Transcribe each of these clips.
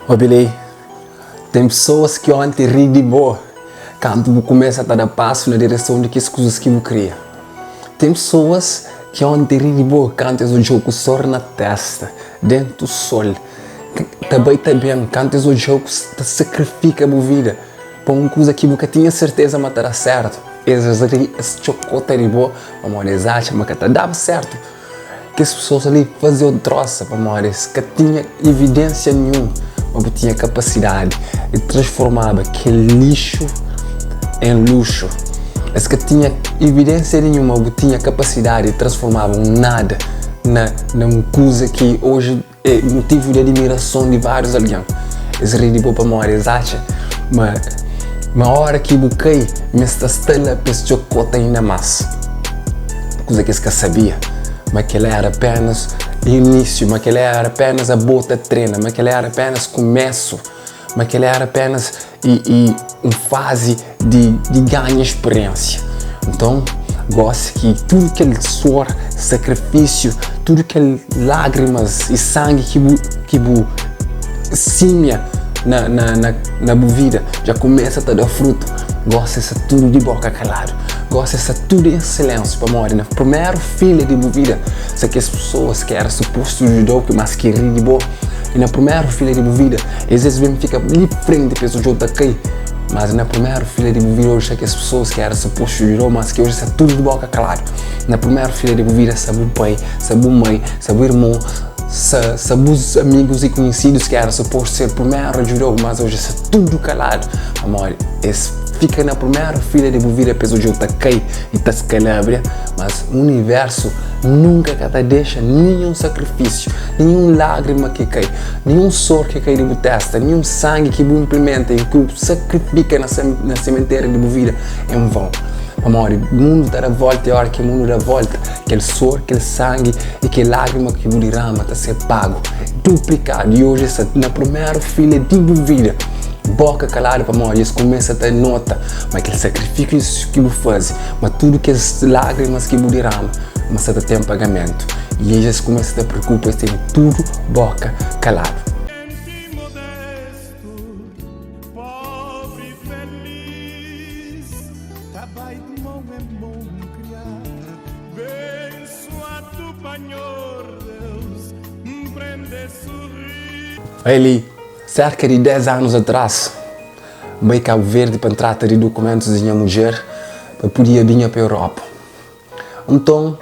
Obi li, ten pesoas ki onti ri di bo kantu bu kumesa ta da pasu na direson di kes kuzas ki bu kria. Ten pesoas ki onti ri di bo kantu es odja-u ku sor na testa, dentu sol, ta bai ta ben, kantu es odja-u ta sakrifika bu vida pa un kuza ki bu ka tinha serteza ma ta da sertu. Es ri, es txokota di bo pamodi es atxa ma ka ta daba sertu. Kes pesoas li faze-u trósa pamodi es ka tinha ividénsia ninhun ma bu tinha kapasidadi di transformaba kel lixu en luxu. Es ka tinha ividénsia ninhun ma bu tinha kapasidadi di transformaba un nada na na un kuza ki oji É mutivu di adimirason di várius algen. Es ri di bo pamodi es atxa ma ma óra ki bu kai, ma es ta sta la pa es txokota inda más. Kuza ki es ka sabia, ma kel-la éra apénas inísiu, ma kel-la éra apénas abo ta trena, ma kel-la éra apénas kumésu, ma kel-la éra apénas i i un fazi di di ganha spiriénsia. Nton, gósi ki tudu kel suor, sakrifisiu, tudu kel lágrimas i sangi ki bu ki bu símia na na na na bu vida dja kumesa ta da frutu, gósi sta tudu di bóka kaladu, gósi sta tudu en silénsiu, pamodi na primeru fila di bu vida sta kes pesoas ki éra supostu djuda-u ki más ki ri di bo, i na primeru fila di bu vida es es ben fika li frenti pa es odja-u ta kai. Mas na primeru fila di bu vida oji sta kes pesoas ki éra supostu djuda-u, mas ki oji sta tudu di boka kaladu. Na primeru fila di bu vida sta bu pai, sta bu mai, sta bu irmon, sta sta bus amigus i kunhisidus ki éra supostu ser primeru a djuda-u, mas oji sta tudu kaladu pamodi es fika na primeru fila di bu vida pa es odja-u ta kai i ta skalabria. Mas universu nunka ka ta dexa ninhun sakrifisiu, ninhun lágrima ki kai. Ninhun sor ki kai di bu testa, ninhun sangi ki bu inplimenta i ki bu sakrifika na simentera di bu vida en vãu. Pamodi mundu ta da volta i ora ki mundu da volta, kel sor, kel sangi i kel lágrima ki bu dirama ta ser pagu duplikadu. I oji es sta na primeru fila di bu vida, boka kaladu pamodi es kumesa ta nota ma kel sakrifisiu ki bu faze, ma tudu kes lágrimas ki bu dirama, ma sta ta ten pagamentu. I es kumesa ta preokupa, es tene tudu boka kaladu. Genti modestu, pobri feliz, ta bai di mon en mon kriá, bensuadu pa Nhor Deus, N prende surri. Eli, serka di 10 anus atras, N bai Kabu Verdi pa N trata di dukumentus di nha mudjer pa pudia binha pa Europa. Nton,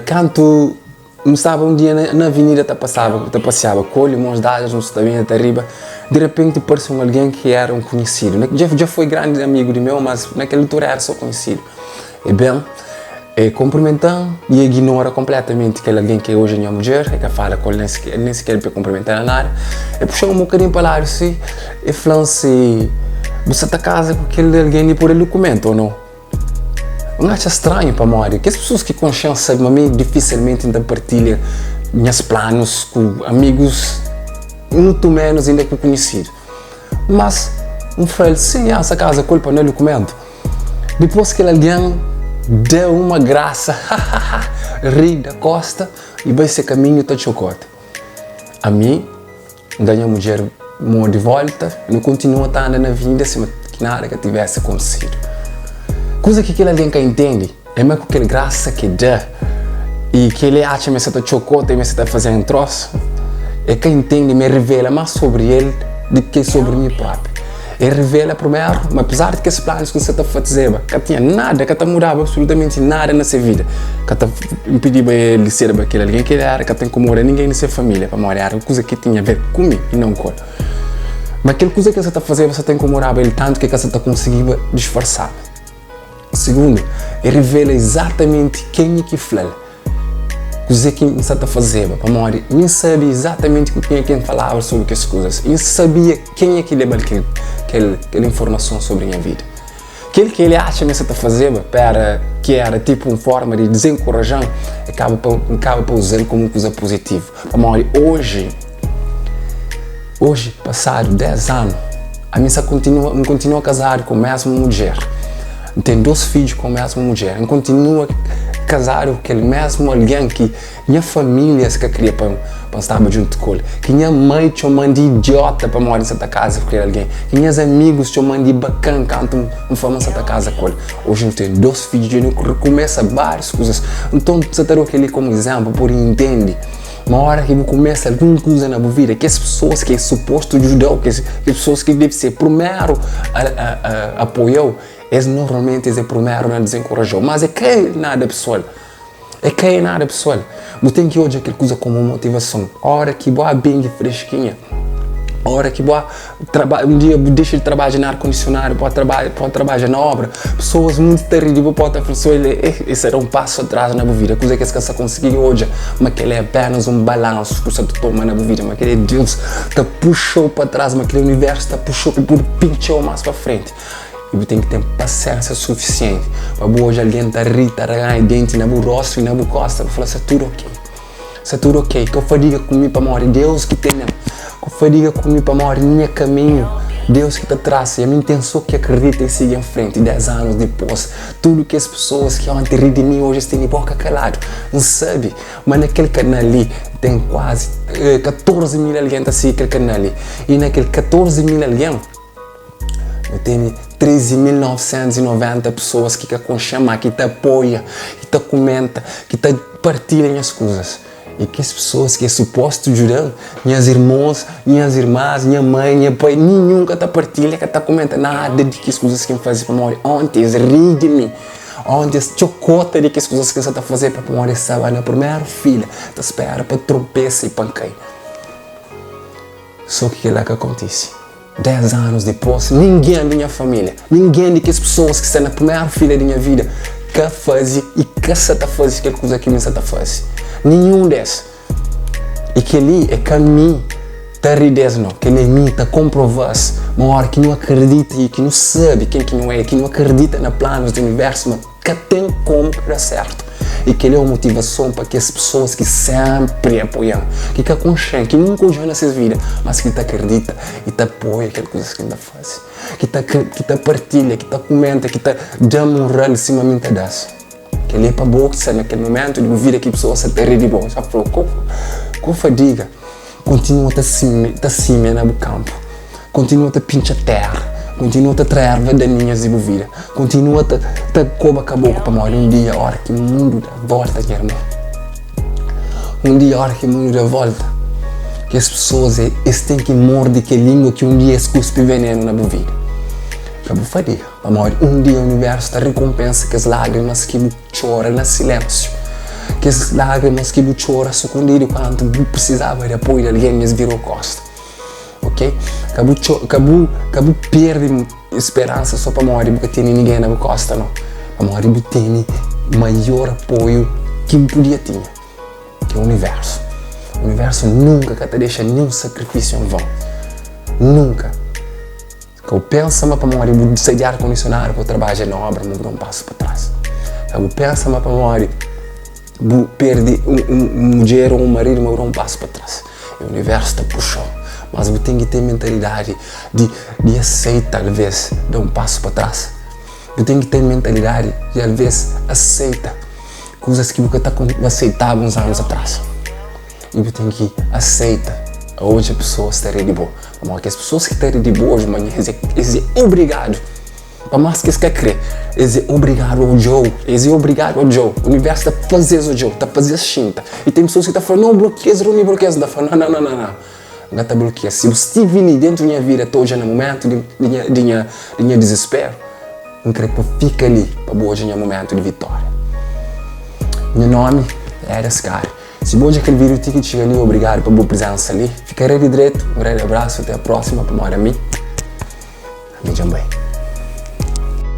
kantu N staba un dia na avenida ta pasaba, ta pasiaba ku olho mons dadas, nu sta binha ta riba, di repenti parse un algen ki era un kunhisidu. Dja dja foi grandi amigu di meu, mas na kel altura era so kunhisidu. E ben, e kunprimentan i e ignora konpletamenti kel algen ki oji é nha mudjer, e ka fala ku el nen siker nen siker pa e kunprimental na nada. E puxa-m un bokadinhu pa ladu si, e fla-m si, Bu sta ta kaza ku kel algen li pur el dukumentu o nau? N atxa stranhu pamodi kes pesoas ki konxe-m sabe ma mi difisilmenti N ta partilha nhas planus ku amigus, mutu ménus inda ku kunhisidu. Mas N fla-l, sin, N sta kaza ku el pa N da dukumentu. Dipôs kel algen da uma grasa, hahaha, ri, da kósta i bai se kaminhu ta txokota. Ami. N da nha mudjer mô di vólta, nu kontinua ta anda na vida sima ki nada ka tivese kontisidu. Kuza ki kel algen ka intende é ma ku kel grasa ki el da i ki el atxa ma el sta ta txokota i ma el sta ta faze un trósu, el ka intende ma el revela más sobri el di ki sobri mi própi. El revela primeru ma apezar di kes planus ki N sta ta fazeba ka tinha nada, ka ta mudaba absolutamenti nada na se vida, ka ta inpidiba el di serba kel algen ki el éra, ka ta inkomoda ningen di se família, pamodi éra un kuza ki tinha aver ku mi i non ku el. Ma kel kuza ki el sta ta fazeba sta ta inkomodaba el tantu ki el ka sta ta konsigiba disfarsaba. Sigundu, el revela izatamenti kenha ki fla-l kuzê ki N sta ta fazeba, pamodi mi N sabe izatamenti ku kenha ki N falaba sobri kes kuzas i N sabia kenha ki leba-l kel, kel, kel informason sobri nha vida. Kel ki el atxa ma el sta ta fazeba pa era ki era tipu un forma di dizenkoraja-m, el kaba pa, N kaba pa uza-l komu un kuza puzitivu, pamodi oji, Oji, pasadu 10 anu, ami sa kontinua, N kontinua kazadu ku mesmu mudjer. N ten dos fidju ku mesmu mudjer. N kontinua kazadu ku kel mesmu algen ki nha famílias ka kria pa N staba djuntu ku el, ki nha mai txoma-m di idiota pamodi N sta ta kaza ku kel algen, ki nhas amigus txoma-m di bakan kantu N fla ma N sta ta kaza ku el. Oji N ten dos fidju dja nu rekumesa várius kuzas. Nton, N sta ta da-u kel-li kómu izénplu pa bu intende ma óras ki bu kumesa algun kuza na bu vida, kes pesoas ki é supostu djuda-u, kes pesoas ki debe ser primeru a apoia-u, es normalmenti es é primeru na dizenkoraja-u. Mas é ka nada pesoal. É ka é nada pesoal. Bu ten ki odja kel kuza komu motivason. Ora ki bo bende freskinha, ora ki bo traba, un dia bu dexa di trabadja na ar kondisionadu, bo trabadja, bo trabadja na obra, pesoas munti ta ri di bo, pode ta fla so el é, es ta da un pasu atras na bu vida, kuza ki es ka sa konsigi odja, ma kel é apenas un balansu ku sa ta toma na bu vida, ma kel é Deus ta puxa-u pa tras, ma kel é universu ta puxa-u pa pudi pintxa-u mas pa frenti. I bu ten ki ten pasiénsia sufisienti pa bu odja algen ta ri, ta raganha denti na bu róstu i na bu kósta, bu fla, Sta tudu ok, sta tudu ok, ka fadiga ku mi pamodi Deus ki tene-m, ka fadiga ku mi pamodi nha kaminhu Deus ki ta trasa i ami N ten sô ki akredita i sigi en frenti. Des anus dipôs, tudu kes pesoas ki onti ri di mi oji es tene bóka kaladu. N sabe ma na kel kanal li ten kuazi 14 mil algen ta sigi kel kanal li i na kel 14 mil algen, Nu tene 13.990 pesoas ki ka konxe-m, má ki ta apoia, ki ta kumenta, ki ta partilha nhas kuzas. I kes pesoas ki é supostu djuda-m, nhas irmons, nhas irmas, nha mai, nha pai, ninhun ka ta partilha, ka ta kumenta nada di kes kuzas ki N faze pamodi onti es ri di mi, onti es txokota di kes kuzas ki N sa ta faze pamodi es staba na primeru fila ta spera pa tropesa i pa N kai. Sô ki kel-la ka kontise. Des anus dipôs, ningen di nha família, ningen di kes pesoas ki sta na primeru fila di nha vida ka faze i ka sta ta faze kel kuza ki mi sta ta faze. Ninhun di es. I kel-li é ka mi ta ri di es nau. Kel-li é mi ta konprova-s ma óras ki nu akredita i ki nu sabe ken ki nu é, ki nu akredita na planus di universu, ma Ka ten komu ka da sértu. I kel-li é un motivason pa kes pesoas ki sénpri apoia-m, ki ka konxe-m, ki nunka odja-m na ses vida, mas ki ta kridita i ta apoia kel kuzas ki N ta faze, ki ta ki ta partilha, ki ta kumenta, ki ta da moral sima mi N ta da-s. Kel-li é pa bo ki sta na kel momentu di bu vida ki pesoas sta ta ri di bo. Dja fla-u, Ku fadiga, kontinua ta ta simia na bu kanpu. Kontinua ta pintxa téra, kontinua ta tra erva daninhas di bu vida, kontinua ta ta koba kaboku pamodi un dia óra ki mundu da vólta nha irmon, un dia óra ki mundu da vólta, kes pesoas es ten ki morde kel língua ki un dia es kuspi venenu na bu vida. Ka bu fadiga, pamodi un dia universu ta rikonpensa kes lágrimas ki bu txora na silénsiu, kes lágrimas ki bu txora sukundidu kantu bu prisizaba di apoiu di algen es vira-u kósta. Ok? Ka bu ka bu ka bu perde speransa só pamodi bu ka tene ninguém na bu costa não. Pamodi bu tene maior apoio ki bu podia tinha, ki é universo. Universo nunka ka ta dexa nenhum sakrifísiu en vão. Nunka. Ka bu pensa ma pamodi bu sai di ar kondisionadu pa bu trabadja na obra ma bu da un pasu pa tras. Ka bu pensa ma pamodi bu perde un, un, un mudjer ou un maridu ma bu da un pasu pa tras. E universu ta puxa-u, mas bu ten ki ten mentalidadi di, di aseita alvês da un pasu pa tras. Bu ten ki ten mentalidadi di alvês aseita kuzas ki bu ka ta aseitaba uns anus atras. I bu ten ki aseita odja pesoas ta ri di bo. Pamodi kes pesoas ki ta ri di bo oji manhan es é obrigadu. Pa más ki es ka krê, es é obrigadu a odja-u, es é obrigadu a odja-u. Universu ta faze-s odja-u, ta faze-s xinta. I ten pesoas ki ta fla, No, blokia-s, Rony, blokia-s. N ta fla, No, no, no, no, N ka ta blokia-s. Si bu stivi li déntu di nha vida ta odja na momentu di nha, di nha, di nha dizisperu, N krê pa fika li pa bu odja nha momentu di vitória. Nha nómi é Eda Scarry. Si bu odja kel vídiu ti ki txiga li, obrigadu pa bu prizénsa li. Fika rei di dretu, un grandi abrasu, até a próxima, pamodi ami, ami dja N bai.